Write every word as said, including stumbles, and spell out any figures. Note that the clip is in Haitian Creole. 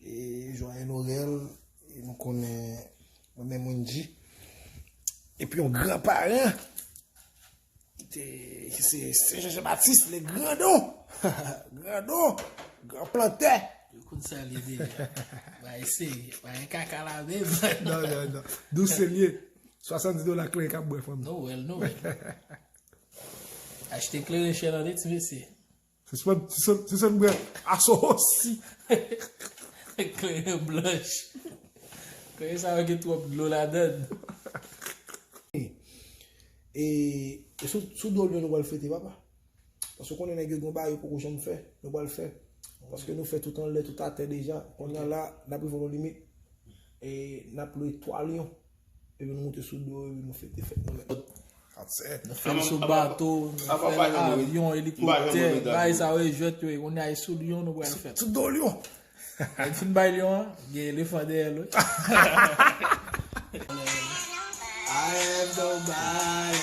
E Joyeux Noël, e nou konnen mwen menm Wendy. Epi yon gran paran ki te ki se Sen Jan Jan Batis, le grandon. Grandon, gran plantè. Yo konn sa li deja. Bay se, bay kaka la menm. Non, non, non. Dous se lye. Swasanndis dola kleren k ap bwè fanmi. Noël, Noël. Achte kleren chè nan de ti mesye. Sispann, sispann, sispann bwè aso osi. Kleren blanch. Kleren sa yo gen twòp dlo ladann. E, e sou, sou do lyon nou pral fete, papa. Paske w konnen nèg yo gen yon bagay yo poko janm fè, nou pral fè. Paske nou fè tout anlè, tout atè deja. Kounye a la, n ap rive yon limit. E n ap lwe twa lyon. Epi nou moute sou do, epi nou fete fèt nou menm. Nou fè l sou bato, nou fè l avyon, elikoptè, bagay sa yo e jwèt yo ye. Kounye a e sou lyon nou pral fè. Sou do lyon. Lè n fin bay lyon an, gen elefan dèyè l wi. I am nobody.